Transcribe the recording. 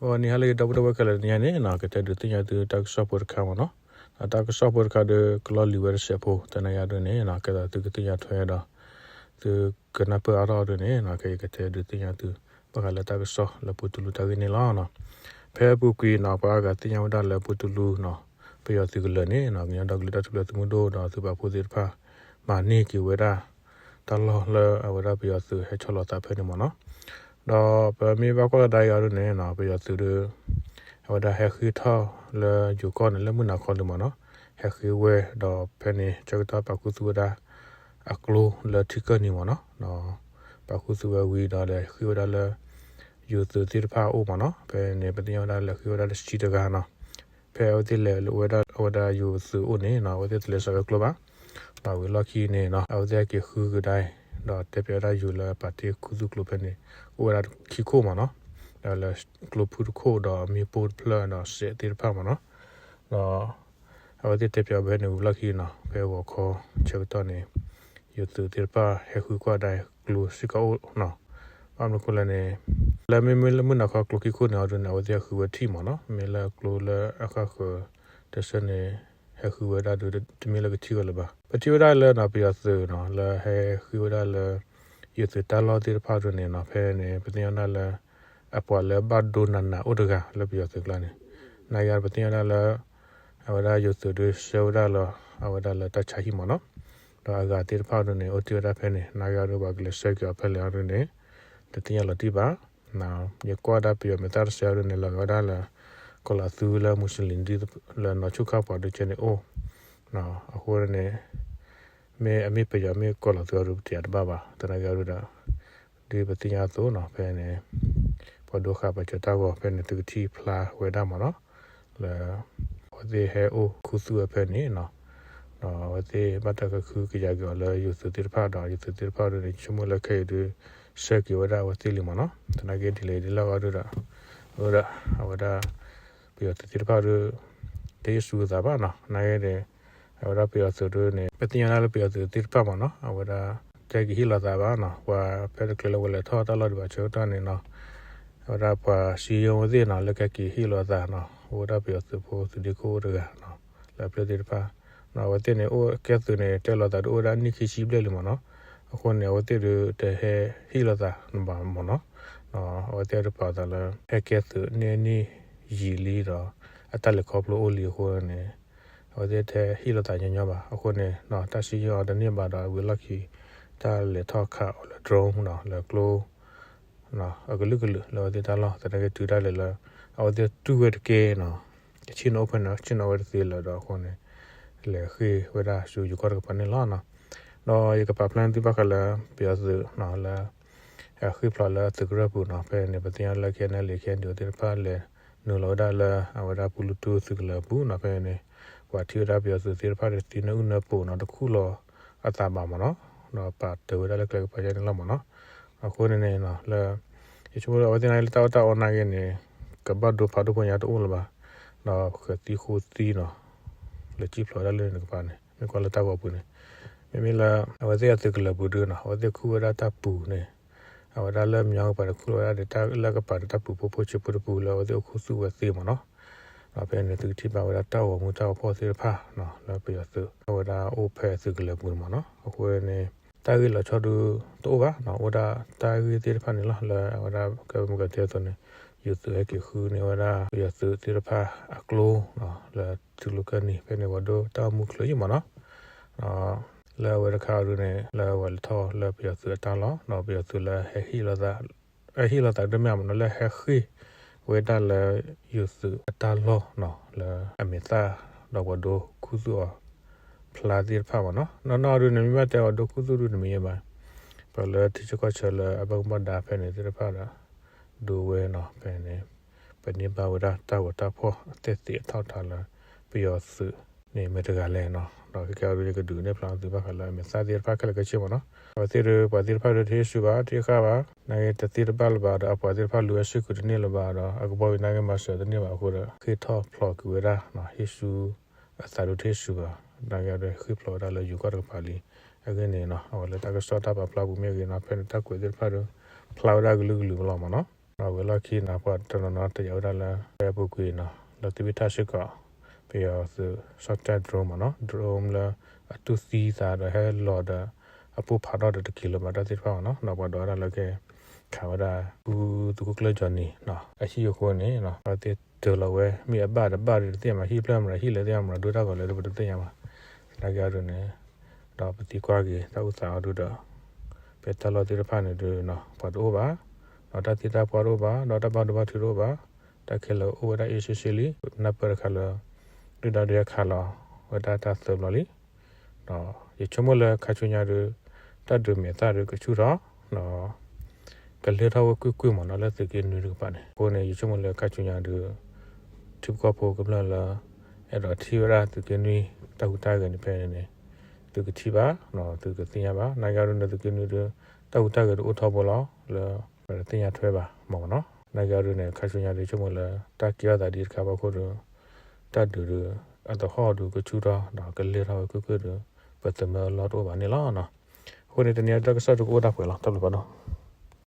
ဂီၤနံၤဟါလၢအဂ့ၤ ဒီပုၢ်ဝဲၢ်ခဲလၢာ် တနံၤအံၤန့ၣ် ကတဲဒုးသ့ၣ်ညါသုတၢ်ကစီၣ်ဖိတခါမ့ၢ်နီၤ. တၢ်ကစီၣ်ဖိတခါဒီး ကလီလံာ်ဝဲတစဲးဖိ သနာ်က့ဒ်န့ၣ် ကဲသးသုကသ့ၣ်ညါထွဲဒီး သုကနၢ်ပၢၢ်အါထီၣ်ဒ်န့ၣ် ကယကတဲဒုးသ့ၣ်ညါသု ဘၣ်ဃးလၢတၢ်ကစီၣ်လၢပူတူလူတၢ်ဂ့ၢ်န့ၣ်လီၤ. ဖဲအပူၤကွံာ်နီၤ ပှၤအါဂၤသ့ၣ်ညါဝဲဒၣ်လၢပူတူလူနီၤ ပယီၤသုးကလၢၤန့ၣ်နီၤ ကညီဒီကလုာ်တၢ်ထူၣ်ဖျဲးသုးမုၢ်ဒိၣ်ဒီးသုးပာ်ဖှိၣ်သ့ၣ်တဖၣ် မၤန့ၢ်က့ၤဝဲဒၣ် တၢ်လီၢ်လၢအဝဲဒၣ်ပယီၤသုးဟဲဆီလီၤသးဖဲန့ၣ်မ့ၢ်နီၤ. ဒီးပမ့ၢ်ဘၣ်ကွၢ်လီၤဒၣ်အံၤအီၤဒ်န့ၣ်နီၤ ပယီၤသုးဒီး အဝဲဒၣ်ဟဲဃ့ၢ်ထီၣ်လၢယိၤကီၢ်န့ၣ် လၢမုၢ်နၤခီလံမ့ၢ်နီၤ, ဟဲဃ့ၢ်ဝဲဒီးဖဲန့ၣ် ဆၢကတီၢ်ပာ်ခူသူၣ်ဝဲဒၣ် အကျိလၢထံကၢၢ်နံၤမ့ၢ်နီၤ, ပာ်ခူသူၣ်ဝဲဝံၤဒီးလဲၤဃ့ၢ်ဝဲဒၣ်လၢ ယိၤသုးသ့ၣ်တဖၣ်အအိၣ်မ့ၢ်နီၤ, ဖဲန့ၣ် ပသ့ၣ်ညါဝဲဒၣ်လဲၤဃ့ၢ်ဝဲဒၣ်တဆံတဂၤနီၤ, ဖဲအဝဲသ့ၣ်လဲၤဝဲဒၣ်အဝဲဒၣ်ယိၤသုးအိၣ်န့ၣ်နီၤ အဝဲသ့ၣ်တလဲၤစးဝဲကျိဘၣ်, ဒီးဝံၤလီၢ်ခံန့ၣ်နီၤ အဝဲသ့ၣ်ဟဲက့ၤဃုကဒါအံၤ ဒီးတဲပၠးဝဲဒၣ်ယိၤလၢပာ်တ့ၢ်ခူသူၣ်ကျိဖဲန့ၣ် အိၣ်ဝဲဒၣ်ခံခိၣ်မ့ၢ်နီၤ, ဒီးလၢကျိဖုတခိၣ်ဒီးမ့ၣ်ပိၢ်တဖျၢၣ်ဒီးစဲးသ့ၣ်တဖၣ်မ့ၢ်နီၤ, ဒီး အဝဲသ့ၣ်တဲပၠးဖဲန့ၣ်ဝံၤလီၢ်ခံနီၤ ဖဲဂီၤခီဆၢကတီၢ်န့ၣ် ယိၤသုးသ့ၣ်တဖၣ်ဟဲဃုကွၢ်ဒၣ်ကျိစ့ၢ်ကီးအိၣ်နီၤ, ဘၣ်မနုၤအဃိလဲၣ်န့ၣ် လၢမ့မ့ၢ်လၢမုၢ်နၤခီကျိခံခိၣ်န့ၣ်အီၤဒ်န့ၣ် အဝဲသ့ၣ်ဟဲဃုဝဲထံၣ်မ့ၢ်နီၤ, မ့ၢ်လၢကျိလၢအဃၣ်ဃၢၤတဆၢန့ၣ် ဟဲဃုဝဲဒၣ်ဒီးတမ့ၢ်လၢကထံၣ်ဝဲလၢၤဘၣ်. ပထံၣ်ဝဲဒၣ်လၢနီၤ ပယီၤသုးနီၤ လၢဟဲဃ့ၢ်ဝဲဒၣ်လၢ ယိၤသုးတၢ်လီၢ်သ့ၣ်တဖၣ်ဒ်န့ၣ်နီၤ ဖဲန့ၣ် ပသ့ၣ်ညါဒၣ်လၢ အပှၤလၢဘၣ်ဒိနးနးအိၣ်တဂၤလၢပယီၤသုးကျါန့ၣ်, နာ်က့ဒီးပသ့ၣ်ညါဒၣ်လၢ အဝဲဒၣ်ယိၤသုးဒုးဆှၢဝဲဒၣ်လီၤ အဝဲဒၣ်လၢတၢ်ဆါဟံၣ်မ့ၢ်နီၤ, ဒီးအဂၤသ့ၣ်တဖၣ်ဒ်န့ၣ် အိၣ်တ့ၢ်ဝဲဒၣ်ဖဲန့ၣ် နာ်က့ဒီးပှၤကလဲၤဆှၢက့ၤအီၤဖဲလဲၣ်အီၤဒ်န့ၣ် တသ့ၣ်ညါလီၤတံၢ်ဘၣ်. ယကွၢ်ဒၣ်ပယီၤမဲာ်သၣ်တစဲးအီၤဒ်န့ၣ် လီၤဂာ်ဝဲဒၣ်လၢ ကီၤလၤသူလၢမူစလ့ၣ်ဒ်လၢနီၢ်ဆူၣ်ခၣ်ပှၤဒုးကဲန့ၣ်အိၣ် အဃိန့ၣ် မ့ၢ်အမ့ၢ်ပယီၤမ့ၢ်ကီၤလၤသူအီၤဒုး ပတယၤတဘၣ်ဘၣ် သနာ်က့အီၤဒုးဒီး ဒ်ပသ့ၣ်ညါအသိးနီၤ ဖဲန့ၣ် ပှၤဒိဃာ်ပာ်စၢၤတၢ်ဂီၤဖဲန့ၣ် သုကထံၣ်ဖျါဝဲဒၣ်မ့ၢ်နီၤ လၢ အဝဲသ့ၣ်ဟဲအိၣ်ခူသူၣ်ဝဲဖဲန့ၣ်နီၤ, ဒီးအဝဲသ့ၣ်ဘၣ်တၢ်ကဟုကယာ်က့ၤအီၤလၢယိၤသုးသ့ၣ်တဖၣ်ဒီး ယိၤသုးသ့ၣ်တဖၣ်ဒ်န့ၣ် ဆိကမိၣ်လၢခဲအံၤဒုး ဆှၢက့ၤဝဲဒၣ်အဝဲသ့ၣ်လံမ့ၢ်နီၤ, သနာ်က့ဒ်လဲၣ်ဒ်လဲၣ်အီၤဒုးဒီး အဝဲဒၣ် အဝဲဒၣ် ပယီၤသုးသ့ၣ်တဖၣ်ဒုး တဟ့ၣ်ဆူအသးဘၣ်နီၤ, နာ်က့ဒီး အဝဲဒၣ်ပယီၤသုးဒုးန့ၣ် ပသ့ၣ်ညါဒၣ်လၢပယီၤသုးသ့ၣ်တဖၣ်မ့ၢ်နီၤ အဝဲဒၣ် တဟဲက့ၤဟ့ၣ်လီၤသးဘၣ်နီၤ, ပှၤဖဲတချုးလၢပှၤလဲၤထီၣ်တၢ်လီၢ်ဒံးဘၣ်ဆၢကတီၢ်န့ၣ်နီၤ, အဝဲဒၣ်ပှၤစံယိဝဲသ့ၣ်နီၤ လၢကဟဲက့ၤဟ့ၣ်လီၤသးနီၤ အိၣ်ဝဲဒၣ်ပယီၤသုးဖိသုးဒ့ခိၣ်အိၣ်တဂၤနီၤ လၢအဖျၢၣ်သ့ၣ်တဖၣ်, အဝဲသ့ၣ်န့ၣ် အိၣ်ကဲသုးန့ၣ် တဲလီၤသးဒုးအိၣ်ဝဲဒၣ်နံၣ်ခံဆံဘျဲၣ်လံမ့ၢ်နီၤ, အဃိန့ၣ် အဝဲသ့ၣ်ဒုးတဟဲဟ့ၣ်လီၤသးဘၣ်မ့ၢ်နီၤ, အဝဲသ့ၣ်ဒုးပာ်သးလၢ ဟဲကဲသုးန့ၢ်နံၣ်ယံာ်လံဒီး အတၢ်လဲၤခီဖျိအိၣ်လံအဃိန့ၣ် အဝဲသ့ၣ်တဟဲဟ့ၣ်လီၤသးညီညီဘၣ်, အဃိန့ၣ် တၢ်စံယိအီၤတန့ၢ်ဘၣ်ဒီးဝံၤလီၢ်ခံ တၢ်လဲၤထီၣ်ခးအီၤလၢ drone နီၤ လၢကျိ အကလုာ်ကလုာ်လၢအဝဲသ့ၣ်တၢ်လီၢ် သနာ်က့တုၤဒၣ်လဲာ်လၢ အဝဲသ့ၣ်တူၢ်ဝဲတကဲနီၤ, ဆ့ၣ်နီၤအိၣ်ဖဲန့ၣ် ဆ့ၣ်နီၤဝဲတသ့လၢၤဒီးအဃိန့ၣ် လဲၤဃ့ၢ်ဝဲဒၣ်ဆူယိၤကီၢ်တကပၤန့ၣ်လီၤနီၤ, ဒီးယကပာ်ဖျါန့ၢ်သုဘၣ်ဃးလၢ ပယီၤသုးနီၤ လၢ အဃ့ၢ်ဖျိးလၢသုးကရၢၢ်ပူၤနီၤ, ဖဲန့ၣ် ပသ့ၣ်ညါလၢ KNLA KNDO သ့ၣ်တဖၣ်လဲၤနုာ်လီၤဝဲဒၣ်လၢ အဝဲဒၣ်ပူလူတူၢ်သုးကလၢၤပူၤနီၤ, ဖဲန့ၣ် ပှၤထံၣ်ဝဲဒၣ်ပယီၤသုးသ့ၣ်တဖၣ်ဒီးသံနၢအုၣ်နၢပူၤနီၤ, တခူၣ်လီၤအသးဘၣ်မ့ၢ်နီၤ, ဒီးပာ်တ့ၢ်ဝဲဒၣ်လၢကျဲကပၤယဲန့ၣ်လီၤမ့ၢ်နီၤ, အဃိန့ၣ်န့ၣ် လၢ ယဆိကမိၣ်လၢအဝဲသ့ၣ်နာ်က့လၢတၢ်အီၣ်တၢ်အီနာ်က့န့ၣ် ကဘၣ်ဒိဖးဒိၣ်ဖိညါတအိၣ်လၢၤဘၣ်, ဒီးဃဲၤသံဃိသံနီၤ, လဲၤစံၣ်ဖျိးဝဲဒၣ်လၢန့ၣ်တကပၤန့ၣ် မ့ၢ်ကွၢ်လၢတၢ်ဂီၤပူၤန့ၣ်, မ့မ့ၢ်လၢ အဝဲသ့ၣ်အသုးကလၢၤပူၤဒုနီၤ အဝဲသ့ၣ်ခူၣ်ဝဲဒၣ်တၢ်ပူၤန့ၣ်, အဝဲဒၣ်လၢမညီကပၤန့ၣ် ခူၣ်ဝဲဒၣ်ဒီးတၢ်လၢကပၤန့ၣ် တၢ်ပူၤဖိဖိဆံးဖိတပူၤလၢအဝဲသ့ၣ်အိၣ်ခူသူၣ်ဝဲသ့မ့ၢ်နီၤ, ဒီးဖဲန့ၣ် သုကထံၣ်ဘၣ်ဝဲဒၣ်တၢ်ဂီၤမူတၢ်ဂီၤဖီၣ်သ့ၣ်တဖၣ် လၢပယီၤသုး အဝဲဒၣ်အိၣ်ဖဲသုးကလၢၤပူၤန့ၣ်မ့ၢ်နီၤ, အဃိန့ၣ် တၢ်ဂ့ၢ်လီၤဆီဒုတအိၣ်ဘၣ်နီၤ, အိၣ်ဒၣ်တၢ်ဂ့ၢ်သ့ၣ်တဖၣ်န့ၣ်လီၤ လၢအဝဲဒၣ်ကဲမုၢ်ကတဲအသိးန့ၣ် ယိၤသုးဟဲက့ၤဃုန့ၢ်ဝဲဒၣ် ပယီၤသုးသ့ၣ်တဖၣ်အကျိ လၢထံကျိကၢၢ်နံၤ ဖဲန့ၣ်ပှၤဒိတၢ်အိၣ်မူချုးယံာ်မ့ၢ်နီၤ, လၢအဝဲတခါအံၤဒုန့ၣ် လၢအဝဲလဲၤထီၣ်လၢပယီၤသုးအတၢ်လီၢ် ဒီးပယီၤသုးလၢဟဲဟ့ၣ်လီၤသး ဟ့ၣ်လီၤသးတမ့ၢ်မ့ၢ်နီၤ လၢဟဲဃ့ၢ်ဝဲဒၣ်လၢယိၤသုးအတၢ်လီၢ်နီၤ လၢအမဲာ်သၣ်ဒီးပှၤဒိခူသူၣ်အီၤဖျါသ့ၣ်တဖၣ်မ့ၢ်နီၤ, နီၢ်နီၢ်ဒုန့ၣ် မ့ၢ်ဘၣ်တဲအီၤဒိခူသူၣ်ဒုန့ၣ်မ့ၢ်ယဲဘၣ်, ပှၤလၢထံဆၢကီၢ်ဆၢလၢအဘၣ်မူဘၣ်ဒါဖဲန့ၣ်သ့ၣ်တဖၣ်ဒီး ဒိဝဲနီၤ ဖဲန့ၣ် ပန့ၢ်ဘၣ်ဝဲဒၣ်တၢ်ဂီၤတၢ်ဖီၣ်အသဲၣ်သ့ၣ်အထီၣ်ထါလၢ ပယီၤသုးန့ၣ်မ့ၢ်တဂၤလဲၣ်နီၤ, ဒီးခဲကဲအံၤဒုန့ၣ် ကဒုးနဲၣ်ဖျါသုဘၣ်ဃးလၢအမဲာ်သၣ်သ့ၣ်တဖၣ်ခဲလၢာ်ခဲဆ့မ့ၢ်နီၤ, အဝဲသ့ၣ်ဒု ပှၤသ့ၣ်တဖၣ်ဒုတဟ့ၣ်ဆူၣ်ဘၣ် တဟ့ၣ်ဃာ်ဘၣ်, နာ်က့တသ့တဘၣ်လၢၤဘၣ်ဒီး အပှၤသ့ၣ်တဖၣ်လူၤဝဲစ့ၢ်ကီးတန့ၢ်လၢၤဘၣ်ဒီး အကဘီယူၤနာ်က့မၤစၢၤတန့ၢ်ဘၣ်အဃိဒီး ဟ့ၣ်ထီၣ်ဖျိးကွံာ်ဝဲဒၣ် ဟ့ၣ်ဆူၣ်အသးဒုတဟ့ၣ်ဆူၣ်ဘၣ်, နာ်က့ဒီးဟ့ၣ်ဖျိးဝဲဒၣ်လၢယိၤကီၢ်တကပၤလံ, အဂ့ၢ်န့ၣ်နီၤ အဝဲလၢတၢ်ကစီၣ်တၢ်ပာ်ဖျါပူၤမ့ၢ်ဂ့ၤနီၤ ဖဲန့ၣ်တၢ်ကွဲးသ့ၣ်တဖၣ်ဒု ဖျါဝဲဒၣ်ကလုာ်ကလုာ်လီၤမ့ၢ်နီၤ. အဝဲလီၢ်ခံနီၤ ပှၤတနီၤနီၤတယာ်ဝဲဒၣ်လၢ ဖဲအပူၤကွံာ်နီၤ လၢသဘ့ၣ်ထၣ်စ့ၢ်ကီး ပယီၤသုးဆီၣ်တၢ် drone မ့ၢ်နီၤ drone လၢအတူၢ်သံသးဒီးဟဲလီၤဒီး အပိၢ်ဖးထီၣ်ဒီးတကံၤလၢၤဘၣ်တၢ်သ့ၣ်တဖၣ်မ့ၢ်နီၤ ဒီးပှၤဒိးဝဲဒၣ်လၢကဲ ခးဝဲဒၣ် ဖုသုးခိၣ်ကျၢၢ်ကၠီနံၤနီၤ အဟံၣ်အဃိန့ၣ် ပှၤသ့ၣ်တၢၤလီၤဝဲ မ့ၢ်အဘၣ်တဘၣ်ဒီးတသ့ၣ်ညါမး ဟံၣ်ဖျၢၣ်မး ဟံၣ်လၢသ့ၣ်ညါမး ဒိတၢ်ဂီၤလၢပတသ့ၣ်ညါဘၣ် နာ်က့အဒုန့ၣ် ဒီးပသံကွၢ်က့ၤတၢ်အိၣ်သးအီၤဒုဒီး ဖဲတၢ်လီၢ်သ့ၣ်တဖၣ်န့ၣ်ဒုနီၤ ပှၤတအိၣ်ဘၣ် ဒီးတၢ်သံတၢ်ပှၢ်တအိၣ်ဘၣ် ဒီးတၢ်ဘၣ်ဒိဘၣ်ထံးတအိၣ်ဘၣ် တၢ်ခဲလၢာ်အိၣ်ဝဲဒၣ်အ့ၣ်ဆ့ဆ့လံ နၢ်ပၢၢ်တခါလၢ ဒုၣ်ဒါဒုးဟဲခးလီၤဝဲဒၣ်တၢ်သၢဘျီလံ ဒီးယဆိကမိၣ်လၢခါဆူညါဒု တၢ်ဒုးမဲာ်သၣ်ဒုကဆူၣ်ထီၣ် ဒီး ကလဲၤထီၣ်ဝဲကွ့ၢ်ကွ့ၢ်မ့ၢ်နီၤ လၢသုးက့နွံတကပၤန့ၣ် အဃိန့ၣ် ယဆိကမိၣ်လၢခါဆူညါဒု ထံဖိကီၢ်ဖိကမျၢၢ်လၢ အဲၣ်ဒိးထံၣ်ဝဲဒၣ်သုးက့နွံ တၢ်ဟူးတၢ်ဂဲၤန့ၣ်ဖဲန့ၣ်န့ၣ် သုကထံၣ်ဘၣ် သုကသ့ၣ်ညါဘၣ် နာ်က့အဒုန့ၣ် သုးက့နွံဒု တၢ်ဟူးတၢ်ဂဲၤဒုအိၣ်ထီဘိလီၤ လၢပတသ့ၣ်ညါထွဲဘၣ်မ့ၢ်နီၤ နာ်က့အဒုန့ၣ် ခါဆူညါဒုဆိကမိၣ်လၢ တၢ်ကဲထီၣ်သးဒ်တခါဘၣ်အဃိဒီး တၢ်ဒုးဒု အသဟီၣ်ဒုကဆူၣ်ထီၣ် ဒီးကလဲၤထီၣ်ဝဲကွ့ၢ်ကွ့ၢ်ဒု ပသမၢလီၢ်တအိၣ်ဘၣ်န့ၣ်လီၤ. အဃိန့ၣ် တနံၤအံၤတၢ်ကစီၣ်ဒုကအိၣ်ဒၣ်ပှဲၤလီၤ တၢ်ဘျုးဖးဒိၣ်